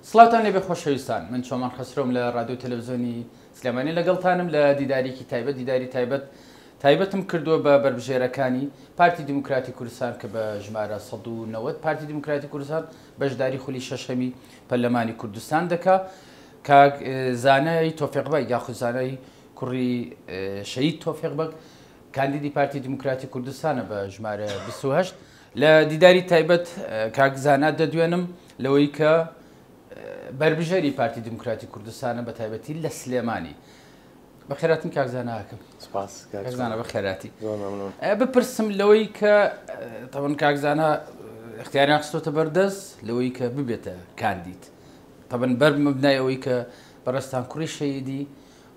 سڵاوتان لێبێ خۆشەویستان، من چۆمان خەسرۆم لە ڕادیۆ تەلەڤزیۆنی سلێمانی لەگەڵتانم لە دیدارێکی تایبەت، دیداری تایبەت تایبەتم کردووە بە بەربژێرەکانی پارتی دیموکراتی کوردستان کە بە ژمارە 190 پارتی دیموکراتی کوردستان بەشداری خولی شەشەمی پەرلەمانی کوردستان دەکا. کاک زانای تۆفیق بەگ یاخود زانای کوڕی شەهید تۆفیق بەگ کاندیدی پارتی دیموکراتی کوردستانە بە ژمارە 28. لە دیداری تایبەت کاک زانا دەدوێنم لەوەی کە بەربژێری پارتی دیموکراتی کوردستانە بە تایبەتی لە سلێمانی. بەخێراتن کاک زانا ئەکەم. سپاس کاک زانا، بەخێراتی. بپرسم لەوەی کە تەبەن کاک زانا اختیاریان خستۆتە بەردەست لەوەی کە ببێتە کاندید، تەبەن بەر مبنای ئەوەی کە بەڕێزتان کوڕی شەهیدی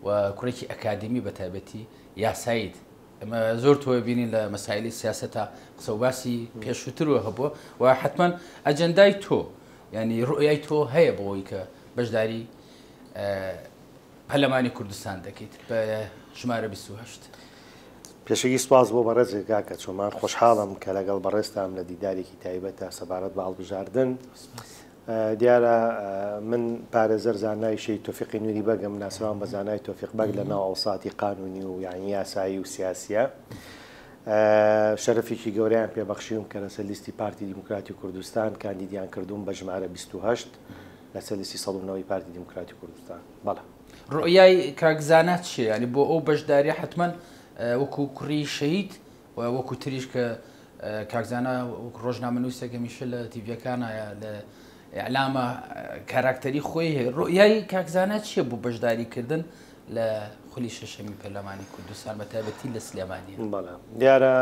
و کوڕێکی ئەکادیمی بە تایبەتی یاساییت، ئێمە زۆر تۆ بینین لە مەسایلی سیاسەتا قسە و باسی پێشووترەوە هەبووە و حتمما ئەجەندای تۆ ینی ڕؤیای تۆ هەیە بۆ ئەوەی کە بەشداری پەرلەمانی کوردستان دەکەیت بە ژمارە 28. پێشەکی سپاس بۆ بەڕێزێک کاکە چۆمان، خۆشحاڵم کە لەگەڵ بەڕێزتام لە دیدارێکی تایبەتە سەبارەت بە هەڵبژاردن. دیارە من پارێزەر زانای شەهید تۆفیقی نوری بەگم، ناسراوم بە زانای تۆفیق بەگ لە ناو ئەوساتی قانونی و یعنی یاسایی و سیاسیە. شەرەفێکی گەورەیان پێبەخشیوم کە لەسەر لیستی پارتی دیموکراتی کوردستان کاندیدیان کردوم بە ژمارە 28 لەسەر لیستی 190 پارتی دیموکراتی کوردستان. بەڵێ. ڕؤیای کاک زانا چییە؟ یعنی بۆ ئەو بەشداریە حتمما وەکو کوڕی شەهید و وەکو تریش کە کاک زانا وەکو ڕۆژنامەنووسێک هەمیشە لە تیڤیەکانە لە ئیعلامە کاراکتەری خۆی هەیە، ڕؤیای کاک زانا چییە بۆ بەشداریکردن لە خولی شەشەمی پەرلەمانی کوردستان بە تایبەتی لە سلێمانی؟ بەڵێ دیارە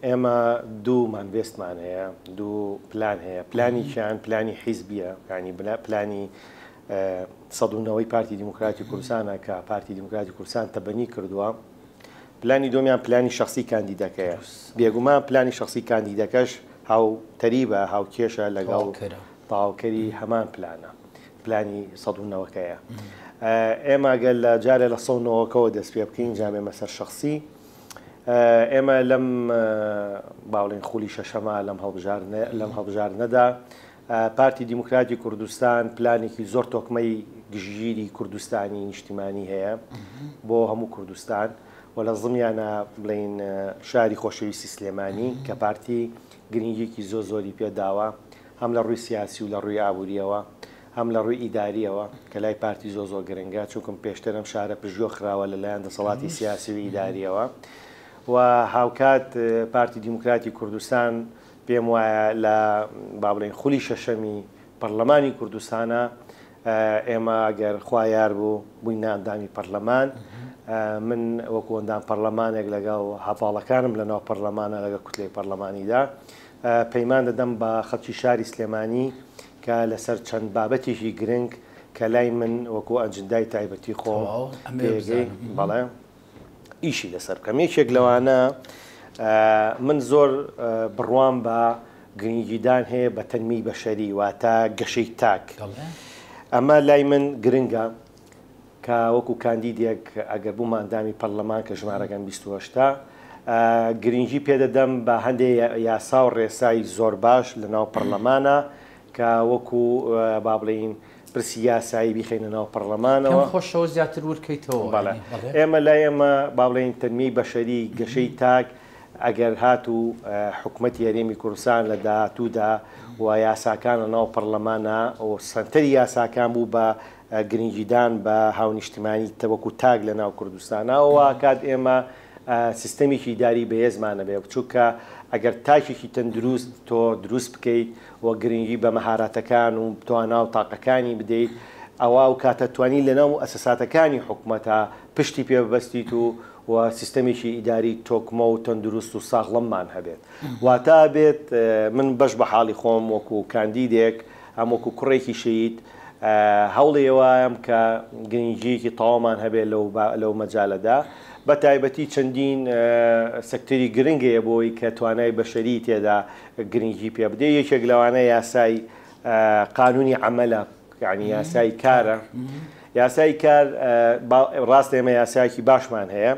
ئێمە دوو مانڤێستمان هەیە، دوو پلان هەیە. پلانێکیان پلانی حیزبیە، یعنی پلانی 190 پارتی دیموکراتی کوردستانە کە پارتی دیموکراتی کوردستان تەبەنی کردووە. پلانی دووەمیان پلانی شخصی کاندیدەکەیە. بێگومان پلانی شخصی کاندیدەکەش هاوتەریبە، هاوکێشە لەگەڵ تەواوکەری هەمان پلانە، پلانی 190ەکەیە. ئێمە گەر لە جارێ لە 190ەکەوە دەست پێ بکەین جامێمە سەر شخصی. ئێمە لەم باڵین خولی شەشەما لەم هەڵبژاردنەدا پارتی دیموکراتی کوردستان پلانێکی زۆر تۆکمەی گشتگیری کوردستانی نیشتیمانی هەیە بۆ هەموو کوردستان و لە زمیانە بڵین شاری خۆشەویستی سلێمانی کە پارتی گرنگیکی زۆر زۆری پێداوە، هەم لە ڕووی سیاسی و لە ڕووی ئابووریەوە، هەم لە ڕووی ئیداریەوە کە لای پارتی زۆر زۆر گرنگە، چونکم پێشتر ئەم شارە پشتگوێ خراوە لەلایەن دەسەڵاتی سیاسی و ئیداریەوە و هاوکات پارتی دیموکراتی کوردستان پێم وایە لە با بڵێین خولی شەشەمی پەرلەمانی کوردستانە ئێمە ئەگەر خوا یار بوو بووینە ئەندامی پەرلەمان، من وەکو ئەندام پەرلەمانێک لەگەڵ هەڤاڵەکانم لەناو پەرلەمانە لەگەڵ کوتلەی پەرلەمانیدا پەیمان دەدەم بە خەڵکی شاری سلێمانی کە لەسەر چەند بابەتێکی گرنگ کە لای من وەکو ئەجندای تایبەتی خۆم پێگەی بەڵێ ئیشی لەسەر بکەم. یەکێک لەوانە من زۆر بڕوام بە گرنگیدان هەیە بە تەنمی بەشەری، واتە گەشەی تاک. ئەمە لای من گرنگە کە وەکو کاندیدێک ئەگەر بوومە ئەندامی پەرلەمان کە ژمارەکەم 28 گرنگی پێدەدەم بە هەندێک یاسا و ڕێسای زۆر باش لەناو پەرلەمانە کە وەکو با بڵێین پرسی یاسایی بیخەینە ناو پەرلەمانەوە. پێم خۆشەوە زیاتر ورد کەیتەوە. بەڵێ ئێمە لای ئێمە با بڵێین تەنمیەی بەشەری، گەشەی تاک، ئەگەر هاتوو حکومەتی هەرێمی کوردستان لە داهاتوودا و یاساکان لە ناو پەرلەمانە و سەنتەری یاساکان بوو بە گرنگیدان بە هاونیشتمانی وەکو تاک لە ناو کوردستانە، ئەوە کات ئێمە سیستەمێکی ئیداری بەهێزمان هەبێ، چونکە ئەگەر تاکێکی تەندروست تۆ دروست بکەیت و گرنگی بە مەهاراتەکان و توانا و تاقەکانی بدەیت، ئەوا ئەو کاتە توانی لەناو موئەسەساتەکانی حکومەتا پشتی پێ ببەستیت و و سیستەمێکی ئیداری تۆکمە و تەندروست و ساغڵەممان هەبێت. واتە بێت من بەش بە حاڵی خۆم وەکو کاندیدێک هەم وەکو کوڕێکی شەهید هەوڵی ئەوەم کە گرنگییەکی تەواومان هەبێت لەو مەجالەدا، بە تایبەتی چەندین سەکتەری گرنگ هەیە بۆی کە توانای بەشەری تێدا گرنگی پێ بدەیت. یەکێک لەوانە یاسای قانونی عەمەلە، یعنی یاسای کارە. یاسای کار ڕاستە ئێمە یاسایەکی باشمان هەیە،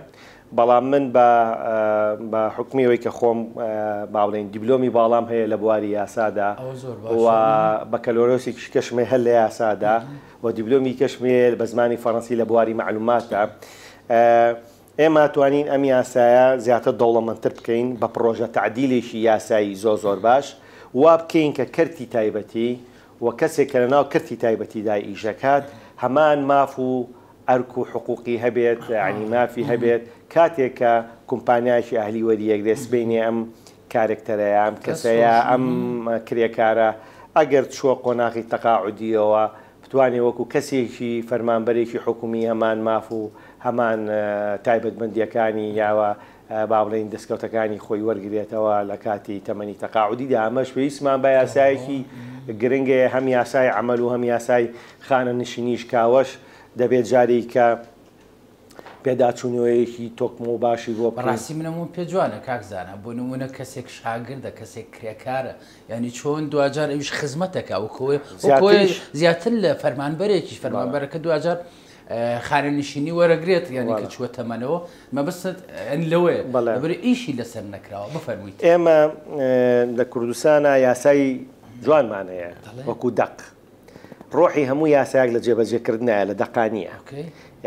بەڵام من بە بە حوکمی ئەوەی کە خۆم با بڵێین دیبلۆمی باڵام هەیە لە بواری یاسادا و بەکەلۆرۆسێکیش کەشم هەیە هەر لە یاسادا و دیبلۆمی کەشم هەیە بە زمانی فەڕەنسی لە بواری مەعلوماتدا. ئێمە توانین ئەم یاسایە زیاتر دەوڵەمەندتر بکەین بە پڕۆژە تەعدیلێکی یاسایی زۆر زۆر باش، وا بکەین کە کەرتی تایبەتی و کەسێک کە لەناو کەرتی تایبەتیدا ئیشەکات هەمان ماف و ئەرک و حقوقی هەبێت، یانی مافی هەبێت، کاتێک کە کومپانیایەکی ئەهلی وەریەگرێت سبەینێ ئەم کارەکتەرە یا ئەم کەسە یا ئەم کرێکارە ئەگەر چووە قۆناغی تەقاعودییەوە بتوانێت وەکو کەسێکی فەرمانبەرێکی حکومی هەمان ماف و هەمان تایبەتمەندییەکانی یاوە با بڵێین دەستکەوتەکانی خۆی وەرگرێتەوە لە کاتی تەمەنی تەقاعودیدا. ئەمەش پێویستمان بە یاسایەکی گرنگەیە، هەم یاسای عەمەل و هەم یاسای خانەنشینیش کاوەش دەبێت جارێک کە پێداچوونەوەیەکی تۆکمە و باشی بۆ بکەین. بەڕاستی من ئەمەم پێ جوانە کاک زانا، بۆ نموونە کەسێک شاگردە، کەسێک کرێکارە، یانی چۆن دواجار ئەویش خزمەتەکا وەکۆی زیاتر لە فەرمانبەرێکیش، فەرمانبەرەکە دواجار خانەنشینی وەرەگرێت یانی کە چووە تەمەنەوە، مەبەستت لەوەیە لەبەر ئیشی لەسەر نەکراوە. بفەرموویت. ئێمە لە کوردستانا یاسای جوانمان هەیە وەکو دەق، ڕۆحی هەموو یاسایەک لە جێبەجێکردنایە لە دەقا نییە.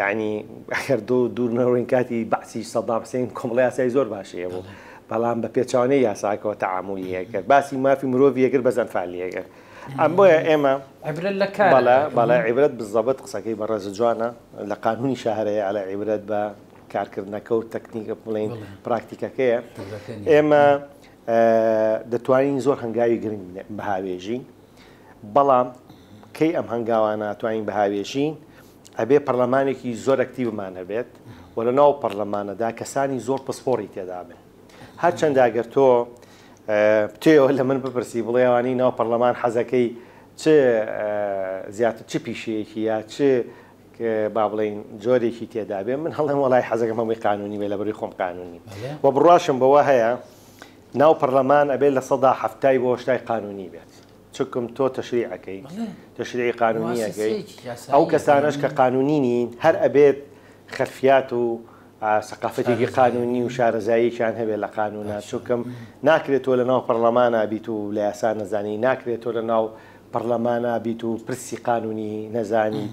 یعنی ئەگەر دوور نەڕۆین کاتی بەعسی سەدام حسین کۆمەڵە یاسای زۆر باشی هەبوو، بەڵام بە پێچەوانەی یاساکەوە تەعامولی ئەکرد، باسی مافی مرۆڤی ئەکرد بەس ئەنفالی ئەکرد. ئەم بۆیە ئێمە عیبرەت لە کار بەڵێ بەڵێ عیبرەت بزەبت قسەکەی بەڕێز جوانە لە قانونی شەهرەیە ئەڵێ عیبرەت بە کارکردنەکە و تەکنیکە بڵێین پراکتیکەکەیە. ئێمە دەتوانین زۆر هەنگاوی گرنگ بهاوێژین، بەڵام کەی ئەم هەنگاوانە توانین بهاوێژین؟ ئەبێ پەرلەمانێکی زۆر ئەکتیڤمان هەبێت و لە ناو پەرلەمانەدا کەسانی زۆر پسپۆڕی تێدا بن. هەرچەندە ئەگەر تۆ بتەوە لە من بپرسی بڵێ ئەوانەی ناو پەرلەمان حەزەکەی چ زیاتر چ پیشەیەکی یا چ با بڵێین جۆرێکی تێدا بێ، من هەڵێم وەڵای حەزەکەم هەمووی قانونی بێ لەبەروی خۆم قانونی و بڕواشم بەوە هەیە ناو پەرلەمان ئەبێت 70% بۆ 80ی قانونی بێت، چونکم تۆ تەشریع ئەکەی، تەشریعی قانونی ئەکەی، ئەو کەسانەش کە قانونی نین هەر ئەبێت خەلفیات و سەقافەتێکی قانونی و شارەزاییەکیان هەبێت لە قانونا، چونکم ناکرێت تۆ لە ناو پەرلەمانا بیت و لە یاسا نەزانی، ناکرێت تۆ لە ناو پەرلەمانا بیت و پرسی قانونی نەزانی،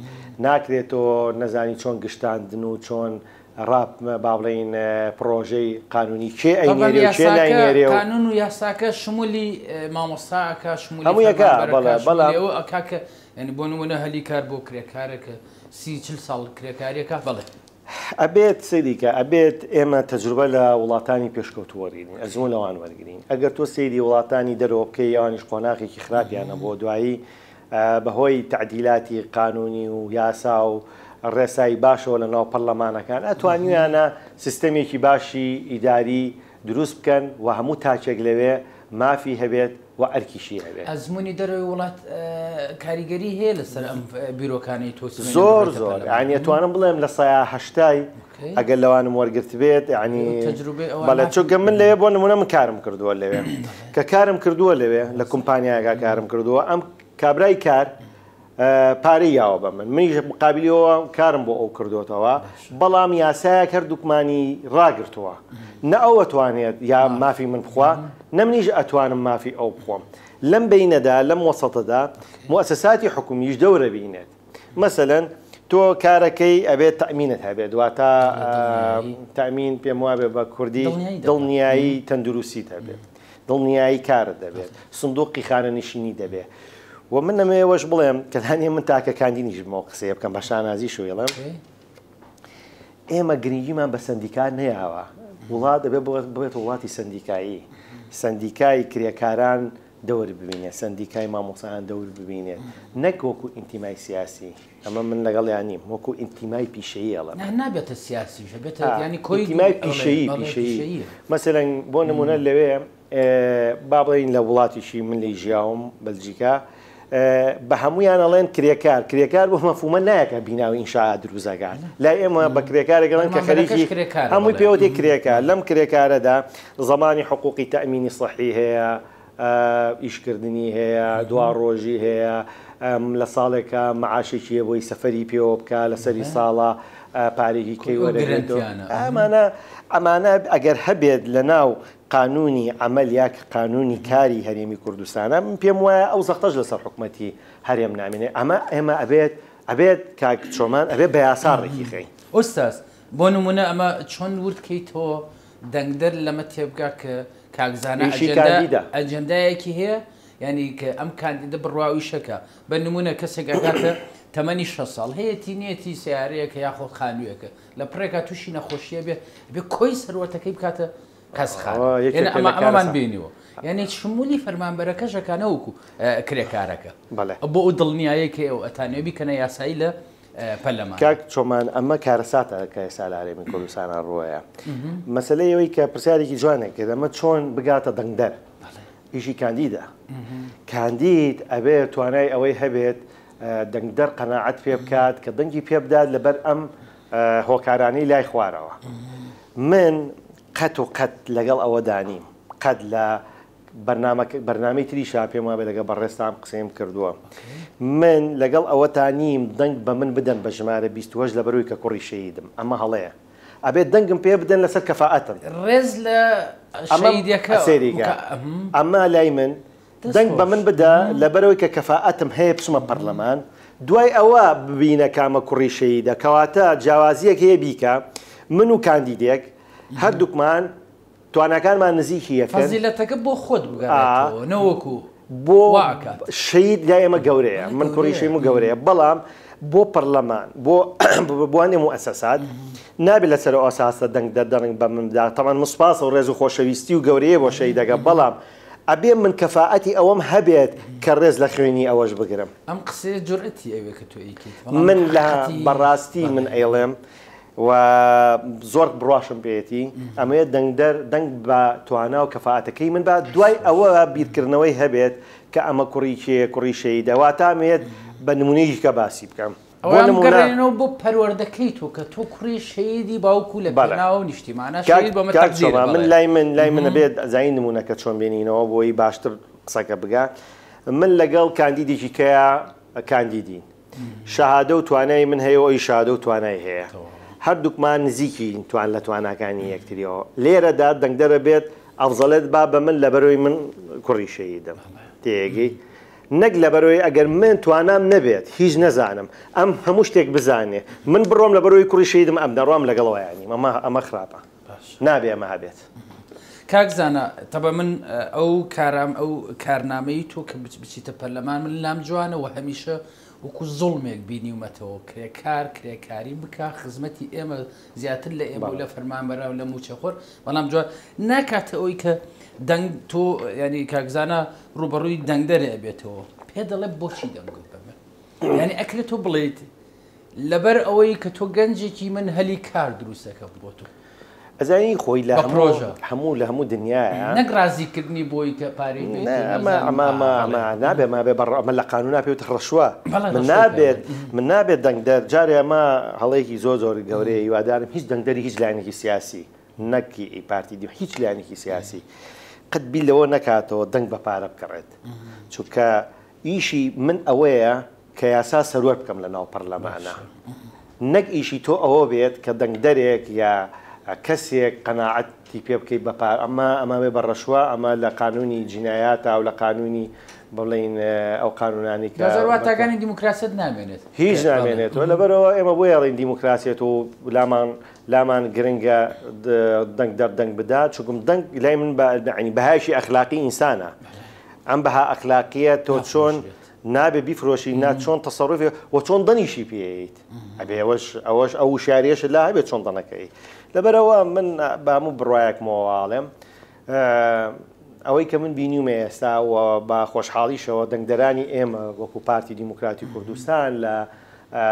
ناکرێت تۆ نەزانی چۆن گشتاندن و چۆن ڕاپ با بڵێین پڕۆژەی قانونی کێ ئەینێرێ و کێ ناینێرێ و قانون و یاساکە شمولی مامۆستا ئەکا، شمولی هەمووی ئەکا، فەرمانبەر ئەکا، بەڵێ، بەڵام شمولی ئەوە ئەکا کە یانی بۆ نموونە هەلی کار بۆ کرێکارێک 30 40 ساڵ کرێکاری ئەکا، بەڵێ. ئەبێت سەیری کە ئەبێت ئێمە تەجروبە لە وڵاتانی پێشکەوتوو وەرگرین، ئەزموون لەوان وەرگرین. ئەگەر تۆ سەیری وڵاتانی دەرەوە بکەی ئەوانیش قۆناغێکی خراپیان هەبووە، دوایی بەهۆی تەعدیلاتی قانونی و یاسا و ڕێسای باشەوە لە ناو پەرلەمانەکان ئەتوانیویانە سیستەمێکی باشی ئیداری دروست بکەن و هەموو تاکێک لەوێ مافی هەبێت و ئەرکیشی هەبێت. ئەزموونی دەرەوەی وڵات کاریگەری هەیە لەسەر ئەم بیرۆکانەی تۆ سبەینێ زۆر ببێتە زۆر، پەرلەمان؟ یعنی ئەتوانم بڵێم 80% ئەگەر لەوانم وەرگرتبێت، یعنی تەجروبەی ئەوان بەڵێ، مافی چونکە من لەوێ بۆ نمونە من کارم کردووە لەوێ، کە کارم کردووە لەوێ لە کۆمپانیایەکە کارم کردووە، ئەم کابرای کار پارەی یاوە بە من، منیش مقابلیەوە کارم بۆ ئەو کردوتەوە، بەڵام یاسایەک هەردووکمانی ڕاگرتووە، نە ئەو ئەتوانێت یا مافی من بخوا، نە منیش ئەتوانم مافی ئەو بخۆم. لەم بینەدا، لەم وەسەتەدا موئەسەساتی حکومیش دەورە بینێت. مەسەلەن تۆ کارەکەی ئەبێت تەئمینت هەبێت، واتە تەئمین پێم وابێ بە کوردی دڵنیایی تەندروستیت هەبێت، دڵنیایی کارت دەبێت، سندوقی خانەنشینی دەبێت. و من ئەمەوێ بڵێم کە لانیە من تاکە کاندینیش بمەوە قسەیە بکەم بە شانازی شوێڵم، ئێمە گرنگیمان بە سەندیکا نەیاوە. وڵات دەبێت بڵێت وڵاتی سەندیکایی، سەندیکای کرێکاران دەور ببینێت، سەندیکای مامۆستایان دەور ببینێت، نەک وەکو ئینتیمای سیاسی. ئەمە من لەگەڵیان نیم، وەکو ئینتیمای پیشەیی ئەڵێم. نابێتە سیاسیش، بێتە ینی کۆی ئینتیمای پیشەیی، پیشەیی. مەسەلەن بۆ نمونە لەوێ با بڵێین لە وڵاتیشی من لێی ژیاوم بەلجیکا، بە هەمویان ئەڵێن کرێکار. کرێکار بۆ مەفهومە نایەکە بیناوی ئینشاعات دروستەکات. لای ئێمە بە کرێکارێک ئەڵێن کە خەریکی هەمووی پێوەتی کرێکار. لەم کرێکارەدا زەمانی حقوقی تەئمینی سەحی هەیە، ئیشکردنی هەیە، دوا ڕۆژی هەیە، لە ساڵێکا مەعاشێکی هەیە بۆی سەفەری پێوە بکا لە سەری ساڵا پارێکی کەی وەرەگرێتەوە. ئەمانە ئەمانە ئەگەر هەبێت لە ناو قانونی عەمەل یا قانونی کاری هەرێمی کوردستانە من پێم وایە ئەو زەختەش لەسەر حکومەتی هەرێم نامێنێ ئەمە ئێمە ئەبێت ئەبێت کاک چۆمان ئەبێت بە یاسا ڕێکی خەین. ئوستاز بۆ نمونە ئەمە چۆن ورد کەیتەوە دەنگدەر لەمە تێبگا کە کاک زانا ئیشی کاندیدە. ئەجێندایەکی هەیە یانی کە ئەم کاندیدە بڕوا و ئیشەکە بە نمونە کەسێک ئەگاتە تەمەنی 6 ساڵ هەیەتی نیەتی سیارەیەکە یاخۆ خانوویەکە لە پڕێکا تووشی نەخۆشیە بێ بێ کۆی سەروەتەکەی بکاتە قەزخان یەکێکە لە ئەمەمان بینیوە یعنی شمولی فەرمانبەرەکەش ئەکا نەوەکو کرێکارەکە بۆ ئەو دڵنیایەی کە ئێوە ئەتانەوێ بیکەنە یاسایی لە پەرلەمان. کاک چۆمان ئەمە کارەساتە کە ئێستا لە هەرێمی کوردستانا ڕووەیە. مەسەلەی ئەوەی کە پرسیارێکی جوانێک کرد ئەمە چۆن بگاتە دەنگدەر ئیشی کاندیدە. کاندید ئەبێ توانای ئەوەی هەبێت دەنگدەر قەناعەت پێ بکات کە دەنگی پێ بدات لەبەر ئەم هۆکارانەی لای خوارەوە. من قەت و قەت لەگەڵ ئەوەدا نیم قەت لە بەرنامەکە بەرنامەی تریشا پێم وابێ لەگەڵ بەڕێزتان قسەیم کردووە من لەگەڵ ئەوەتا نیم دەنگ بە من بدەن بە ژمارە 28 لەبەرەوەی کە کوڕی شەهیدم ئەمە هەڵەیە ئەبێت دەنگم پێ بدەن لەسەر کەفائەتم ڕێز لە ئەمە شەهیدەکە سەیریکە ئەمە لای من دەنگ بە من بدە لەبەرەوەی کە کەفائەتم هەیە بچمە پەرلەمان دوای ئەوە ببینە کامە کوڕی شەهیدە کەواتە جیاوازیەک هەیە بیکە من و کاندیدێک هەردووکمان تواناکانمان نزیکی یەکن. فەزیلەتەکە بۆ خۆت بگەڕێتەوە نەوەکو بۆ وا ئەکات. شەهید لای ئێمە گەورەیە من کوڕی شەهیدم و گەورەیە بەڵام بۆ پەرلەمان بۆ بۆ هەندێ موئەسەسات نابێت لەسەر ئەو ئەساسە دەنگ دەنگ بە من بدا تەبعەن من سوپاس و ڕێز و خۆشەویستی و گەورەیە بۆ شەهیدەکە بەڵام ئەبێ من کەفائەتی ئەوەم هەبێت کە ڕێز لە خوێنی ئەوەش بگرم. ئەم قسەیە جورئەتی ئەوێ کە تۆ ئەیکەیت بەڵام من لە حەقیقەتی بەڕاستی من بەڵێ. ئەیڵێم و زۆر بڕواشم پێیەتی ئەمەوێت دەنگدەر دەنگ بە توانا و کەفائەتەکەی من با دوای ئەوە بیرکردنەوەی هەبێت کە ئەمە کوڕی کێیە کوڕی شەهیدە واتە ئەمەوێت بە نمونەیەکی کە باسی بکەم بۆ ئەوە نمونە بگەڕێنەوە بۆ پەروەردەکەی تۆ کە تۆ کوڕی شەهیدی باوک و لە بەڵێ پێناو نیشتیمانە کاک شەهید بۆ ئەمە کاک تەقدیرە چۆما من بەڵێ لای من لای من ئەبێت ئەزانی نمونەکە چۆن بێنینەوە بۆی باشتر قسەکە بگا من لەگەڵ کاندیدێکی کەیا کاندیدین شەهادە و توانای من هەیە و ئەویش شەهادە و توانای هەیە. هەردووکمان نزیکین توان لە تواناکانی یەکتریەوە. لێرەدا دەنگدەرە بێت ئەفزەڵێت با بە من لەبەرەوەی من کوڕی شەهیدم. تێگەی؟ نەک لەبەرەوەی ئەگەر من توانام نەبێت هیچ نەزانم ئەم هەموو شتێک بزانێ من بڕۆم لەبەرەوەی کوڕی شەهیدم ئەم دەڕۆم لەگەڵ وایانیم ئەمە ئەمە خراپە. نابێ ئەمە هەبێت. کاک زانا تەبا من ئەو کارام ئەو کارنامەی تۆ کە بچیتە پەرلەمان من لام جوانە و هەمیشە وەکو زوڵمێک بینیومەتەوە کرێکار کرێکاری بکە خزمەتی ئێمە زیاتر لە ئێمە و لە فەرمانبەرا و لە موچەخۆر بەڵام جوان ناکاتە ئەوی کە دەنگ تۆ ینی کاکزانە ڕوبەڕووی دەنگدەرێ بێتەوە پێ دەڵێ بۆچی دەنگت بەمە یعنی ئەکرێت تۆ بڵیت لەبەر ئەوەی کە تۆ گەنجێکی من هەلی کار دروست دەکەم بۆ تۆ. ئەزانی خۆی لە بە پرۆژە. هەموو لە هەموو دنیایە. نەک ڕازی کردنی بۆی کە پارەی بێت و ئەمە نازانم ئەمە ئەمە ئا ئەمە بەڵێ. نابێ ئەمە بێ بە ئەمە لە قانونا پێ وتە ڕەشوە. بەڵێ من ڕەشوەی پێ نابێت ئەڵێن. من نابێت دەنگدەر جارێ ئەمە هەڵەیەکی زۆر زۆر گەورەیە هیوادارم هیچ دەنگدەری هیچ لایەنێکی سیاسی نەک پارتی دی هیچ لایەنێکی سیاسی قەت بیر لەوە نەکاتەوە دەنگ بە پارە بکڕێت چونکە ئیشی من ئەوەیە کە یاسا سەروەر بکەم لە ناو پەرلەمانا نەک ئیشی تۆ ئەوە بێت کە دەنگدەرێک یا کەسێک قەناعەتی پێ بکەیت بە پار ئەمە ئەمە بێ بە ڕەشوە ئەمە لە قانونی جینایاتا و لە قانونی بڵێین ئەو قانونانی کە دواجار واتاکانی دیموکراسیەت نامێنێت. هیچ نامێنێتەوە لەبەرەوە ئێمە بۆیە ئەڵێین دیموکراسیەت و لامان لامان گرنگە دەنگدەر دەنگ بدات چونکم دەنگ لای من بە یعنی بەهایەکی ئەخلاقی ئینسانە ئەم بەها ئەخلاقیە تۆ چۆن نابێ بیفرۆشی نا چۆن تەسەروفی و چۆن دەنیشی پێیت ئەبێ ئەوەش ئەوەش ئەو وشیاریەش لا هەبێت چۆن دەنەکەی لەبەرەوە من بە هەموو بڕوایەکمەوە ئاڵێم ئەوەی کە من بینیومە ئێستا و بە خۆشحاڵیشەوە دەنگدەرانی ئێمە وەکو پارتی دیموکراتی کوردستان لە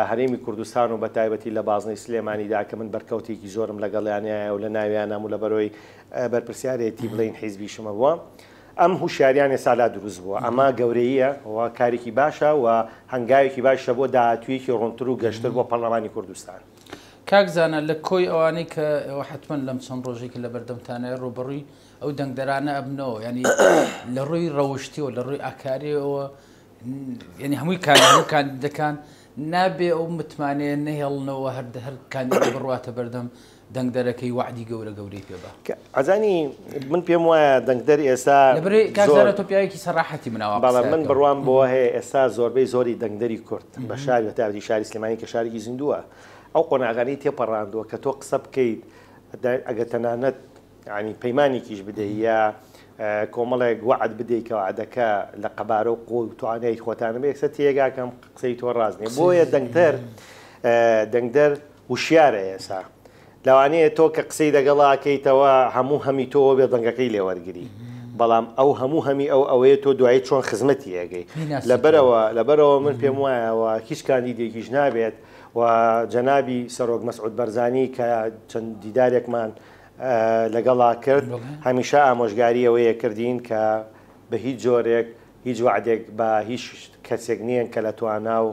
هەرێمی کوردستان و بە تایبەتی لە بازنەی سلێمانیدا کە من بەرکەوتێکی زۆرم لەگەڵیانایە و لە ناویانام و لە بەرۆی بەرپرسیارێتی بڵین حیزبیشمە بووە ئەم هوشیاریان ئێستا لا دروست بووە، ئەمە گەورەییە و کارێکی باشە و هەنگاوێکی باشیشە بۆ داهاتوویەکی ڕوونتر و گەشتر بۆ پەرلەمانی کوردستان. کاک زانا لە کۆی ئەوانەی کە ئێوە حەتمەن لەم چەند ڕۆژەی کە لەبەردەمتانایە ڕووبەڕووی ئەو دەنگدەرانە ئەبنەوە یانی لە ڕووی ڕەوشتیەوە لە ڕووی ئاکاریەوە یعنی هەمووی کاندیدەکان نابێ ئەو متمانەیە نەهێڵنەوە هەر هەر کاندید بڕواتە بەردەم دەنگدەرەکەی وەعدی گەورە گەورەی پێ بە. ئەزانی من پێم وایە دەنگدەر ئێستا لەبەرئ کاک زارا تۆ پیاوێکی سەراحەتی من ئاوا بەڵێ من بڕوام بەوە هەیە ئێستا زۆربەی زۆری دەنگدەری کورد بە شاری بە تایبەتی شاری سلێمانی کە شارێکی زیندووە ئەو قۆناغانەی تێپەڕاندووە کە تۆ قسە بکەیت ئەگەر تەنانەت یانی پەیمانێکیش بدەی یا کۆمەڵێک وەعد بدەی کە وەعدەکە لە قەبارە و قووڵ توانای خۆتانە بێ یەکسەر تێگا کەم قسەی تۆ ڕاست نییە بۆیە دەنگدەر دەنگدەر وشیارە ئێسا لەوانەیە تۆ کە قسەی لەگەڵا کەیتەوە هەموو هەمی تۆ بێ دەنگەکەی لێوەرگری بەڵام ئەو هەموو هەمی ئەو ئەوەیە تۆ دوایی چۆن خزمەتی ئەگەی لەبەرەوە لەبەرەوە من پێم وایەوە هیچ کاندیدێکیش نابێت و جەنابی سەرۆک مەسعود بەرزانی کە چەند دیدارێکمان لەگەڵا کرد، هەمیشە ئامۆژگاری ئەوەیە کردین کە بە هیچ جۆرێک هیچ وەعدێک بە هیچ کەسێک نییە کە لە توانا و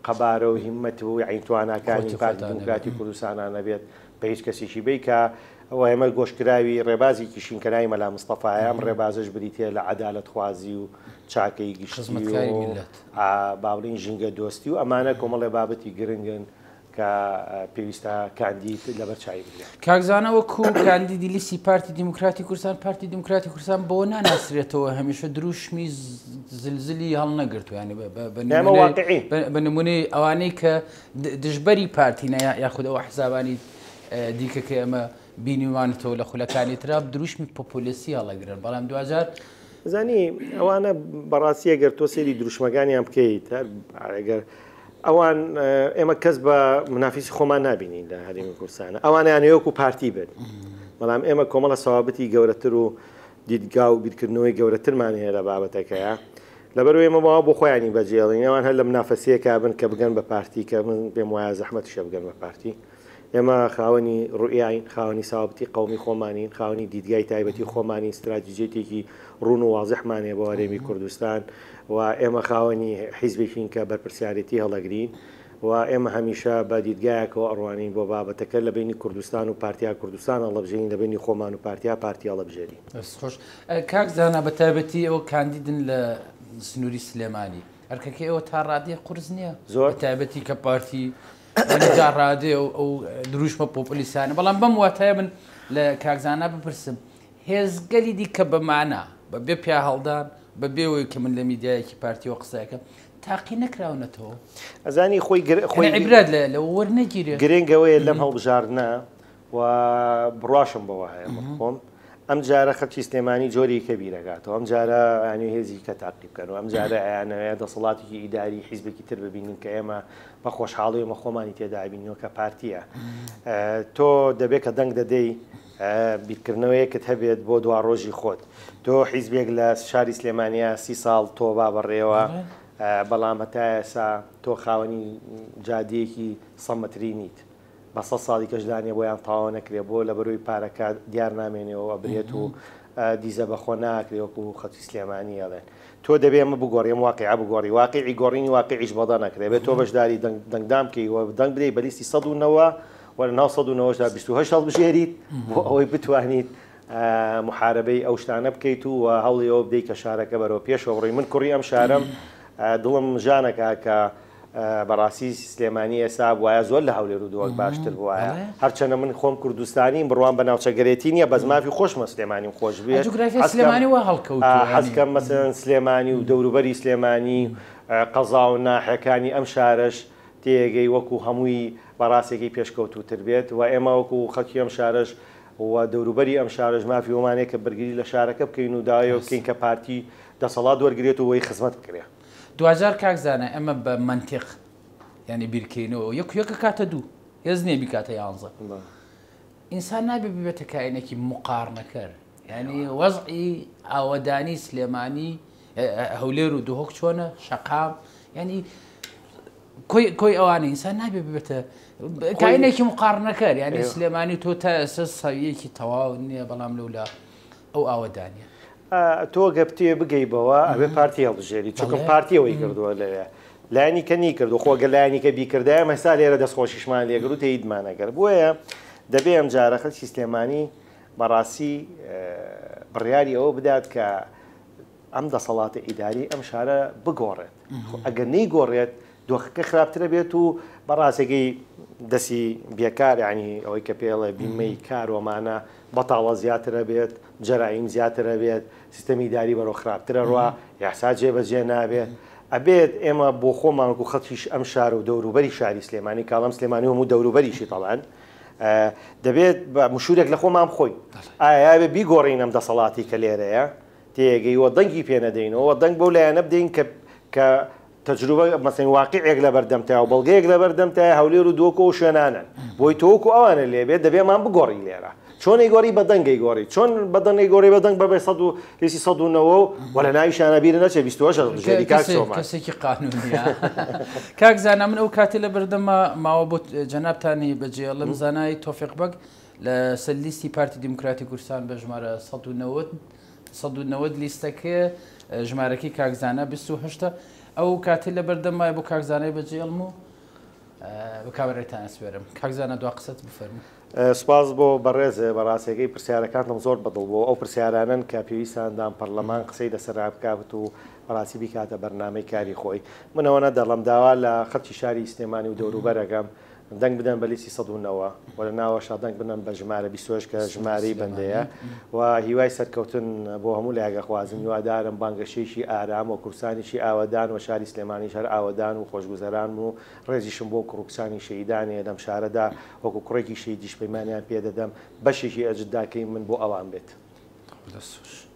قەبارە و هیمەت و یەعنی تواناکانی پارتی دیموکراتی کوردستانا نەبێت بە هیچ کەسێکی بی کە و ئێمە گۆشکراوی ڕێبازێکیشین کە ناوی مەلا مستەفایە، ئەم ڕێبازەش بریتییە لە عەدالەتخوازی و چاکەی گشتی و با بڵێین ژینگە دۆستی و ئەمانە کۆمەڵێ بابەتی گرنگن کە پێویستە کاندید لەبەر چاوی بگرێت. کاک زانا وەکو کاندیدی لیستی پارتی دیموکراتی کوردستان، پارتی دیموکراتی کوردستان بەوە ناناسرێتەوە هەمیشە دروشمی زلزلی هەڵنەگرتووە، یانی ئێمە واقعین. بە نمونەی ئەوانەی کە دژبەری پارتینە یاخود ئەو حزابانی دیکە کە ئێمە بینیوانەتەوە لە خولەکانی ترا دروشمی پۆپۆلیستی هەڵەگرن، بەڵام دواجار زانی ئەوانە بەڕاستی ئەگەر تۆ سەیری دروشمەکانیان بکەیت هەر ئەگەر ئەوان ئێمە کەس بە منافیسی خۆمان نابینین لە هەرێمی کوردستانە ئەوانیان وەکو پارتی بن بەڵام ئێمە کۆمەڵە سەوابتی گەورەتر و دیدگا و بیرکردنەوەی گەورەترمان هەیە لە بابەتەکەیە لەبەر ئێمە باوە بۆ خۆیانی بەجێڵین ئەوان هەر لە منافەسیەکە بن کە بگەن بە پارتی کە من پێم وایە زەحمەتیشە بگەن بە پارتی ئێمە خاوەنی ڕوئیاین، خاوەنی ساوابتی قەومی خۆمانین، خاوەنی دیدگای تایبەتی خۆمانین، ستراتیجیەتێکی ڕوون و وازحمان هەیە بۆ هەرێمی کوردستان و ئێمە خاوەنی حیزبێکین کە بەرپرسیارێتی هەڵەگرین و ئێمە هەمیشە بە دیدگایەکەوە ئەڕوانین بۆ بابەتەکە لە بەینی کوردستان و پارتیا کوردستان هەڵەبژێرین لە بەینی خۆمان و پارتیا پارتی هەڵەبژێرین. دەست خۆش کاک زانا، بە تایبەتی ئێوە کاندیدن لە سنووری سلێمانی، ئەرکەکەی ئێوە تا ڕادەیەک قورس نییە؟ زۆر. بە تایبەتی کە پارتی تا ڕادێ و ئەو دروشمە پۆپلیسانە، بەڵام بەم واتایە من لە کاکزانە بپرسم هێزگەلی دیکە بە مانا بە بێ پیاهەڵدان بە بێەوەی کە من لە میدیایەکی پارتیەوە قسەکەم تاقی نەکراونەتەوە. ئەزانی خۆی خۆی عیبرەت لەوە وەرنەگیرێ. گرنگەوەیە لەم هەڵبژاردنە و بڕواشم بەوە هەیە من خۆم ئەم جارە خەڵکی سلێمانی جۆری کە بیرەکاتەوە، ئەم جارە ئەیانەوێ هێزی کە تاقی بکەن و ئەم جارە ئەیانەوێ دەسەڵاتێکی ئیداری حیزبێکی تر ببینن کە ئێمە بە خۆشحاڵی ئێمە خۆمانی تێدا بینەوە کە پارتیە. تۆ دەبێت کە دەنگ دەدەی بیرکردنەوەیەکت هەبێت بۆ دواڕۆژی خۆت. تۆ حیزبێک لە شاری سلێمانیا 30 ساڵ تۆ با بەڕێوە، بەڵام هەتا ئێسا تۆ خاوەنی جادەیەکی 100 مەتری نیت. بە سەد ساڵی کەش دانێ بۆیان تەواو نەکرێ بۆ لەبەرۆی پارەکە دیار نامێنێ و ئەبرێت و دیزە بەخۆ ناکرێ وەکو خەڵکی سلێمانی ئەڵێن تۆ دەبێ ئەمە بگۆڕی ئەم واقیعە بگۆڕی واقیعی گۆڕینی واقیعیش بەدە نەکرێ بێت تۆ بەشداری دەنگ دەنگدان بکەی و دەنگ بدەی بە لیستی 190 و لە ناو 190 دا 28 هەڵبژێریت بۆ ئەوەی بتوانیت محاربەی ئەو شتانە بکەیت و هەوڵی ئەوە بدەیت کە شارەکە بەرەو پێشەوە بڕۆی من کوڕی ئەم شارەم دڵم ژانەکە کە بەڕاستی سلێمانی ئێستا بوایە زۆر لە هەولێر و دهۆک باشتر بوایە هەرچەنە من خۆم کوردستانیم بڕوام بە ناوچەگەرێتی نییە بەس مافی خۆشمە سلێمانیم خۆش بێت سلێمانی وا هەڵکەوتووە حەزکەم مەسەلەن سلێمانی و دەوروبەری سلێمانی قەزا و ناحیەکانی ئەم شارەش تێگەی وەکو هەمووی بەڕاستێکی پێشکەوتووتر بێت و ئێمە وەکو خەڵکی ئەم شارەش و دەوروبەری ئەم شارەش مافی ئەومان هەیە کە بەرگری لە شارەکە بکەین و داوای ئەوە بکەین کە پارتی دەسەڵات وەرگرێت و وەی خزمەت بکرێ. دواجار کاک زانا ئێمە بە مەنتیق یانی بیرکەینەوە یەک و یەک ئەکاتە دوو هێز نییە بیکاتە یانزە ئینسان نابێ ببێتە کائینێکی مقارنەکەر یعنی وەزعی ئاوەدانی سلێمانی هەولێر و دهۆک چۆنە شەقام یعنی کۆی کۆی ئەوانە ئینسان نابێ ببێتە کائینێکی مقارنەکەر یعنی سلێمانی تۆ تا ئێستا سەویەکی تەواو نییە بەڵام لەولا ئەو ئاوەدانیە تۆ گەر بتەوێ بگەی بەوە ئەبێ پارتی هەڵبژێری چونکە پارتی ئەوەی کردووە لەوێ لایەنی کە نیکردو خۆ گەر لایەنی کە بیکردایە مەسا لێرە دەستخۆشیشمان لێگر و تەیدمان ئەگەر بۆیە دەبێ ئەم جارە خەڵکی سلێمانی بەڕاستی بڕیاری ئەوە بدات کە ئەم دەسەڵاتە ئیداری ئەم شارە بگۆڕێت. خۆ ئەگەر نەیگۆڕێت دۆخەکە خراپترە بێت و بە ڕاستەکەی دەسی بێکار یانی ئەوەی کە پێڵێ بیمەی کار وەمانە بەتاڵە زیاترە بێت، جەرائیم زیاترە بێت، سیستەمی ئیداری بەرەو خراپترە ڕوا، یاسا جێبەجێ نابێت. ئەبێت ئێمە بۆ خۆمان وەکو خەڵکی ئەم شار و دەوروبەری شاری سلێمانی، کاڵم سلێمانی و هەموو دەوروبەریشی تەبعەن، دەبێت بە مشوورێک لە خۆمان بخۆین. ئایا یاێ بیگۆڕین ئەم دەسەڵاتی کە لێرەیە، تێگەی و دەنگی پێ نەدەینەوە، دەنگ بەو لایەنە بدەین کە کە تەجروبە مەسەن واقیعێک لەبەردەمتایە و بەڵگەیەک لەبەردەمتایە هەولێر و دهۆک و ئەو شوێنانەن بۆی تۆ وەکو ئەوانە لێ بێت دەبێ مان بگۆڕی لێرە چۆن ئەیگۆڕی بە دەنگ ئەیگۆڕی چۆن بە دەنگ ئەیگۆڕی بە دەنگ بە سەد و لیستی 190 و لە ناویشیانە بیر نەچێ 28 هەڵبژێری کاک چۆمان. کەسێکی قانونیە کاک زانا من ئەو کاتێ لە بەردەمە ماوە بۆ جەنابتانی بەجێڵم زانای تۆفیق بەگ لە سەر لیستی پارتی دیموکراتی کوردستان بە ژمارە 190 190 لیستەکەیە ژمارەکەی کاک زانا 28 ە ئەو کاتەی لە بەردەم مایە بۆ کاک زانای بەجێڵم و بە کامێرایتان ئەسپێرم کاک زانا دوا قسەت بفەرموو. سوپاس بۆ بەڕێزێ بەڕاستەکەی پرسیارەکانتم زۆر بەدڵ بوو ئەو پرسیارانەن کە پێویستە ئەندام پەرلەمان قسەی لەسەر بکات و بەڕاستی بیکاتە بەرنامەی کاری خۆی من ئەوەنە دەڵێم داوا لە خەڵکی شاری سلێمانی و دەوروبەر ئەکەم دەنگ بدەن بە لیستی 190 و لە ناوەشا دەنگ بدەن بە ژمارە 28 کە ژمارەی بەندەیە و هیوای سەرکەوتن بۆ هەموو لایەک ئەخوازم هیوادارم بانگەشەیەکی ئارام و کوردستانێکی ئاوەدان و شاری سلێمانیش هەر ئاوەدان و خۆشگوزەران و ڕێزیشم بۆ کوڕ و کچانی شەهیدان هەیە لەم شارەدا وەکو کوڕێکی شەهیدیش پەیمانیان پێ دەدەم بەشێکی ئەجداکەی من بۆ ئەوان بێت. دەست خۆش.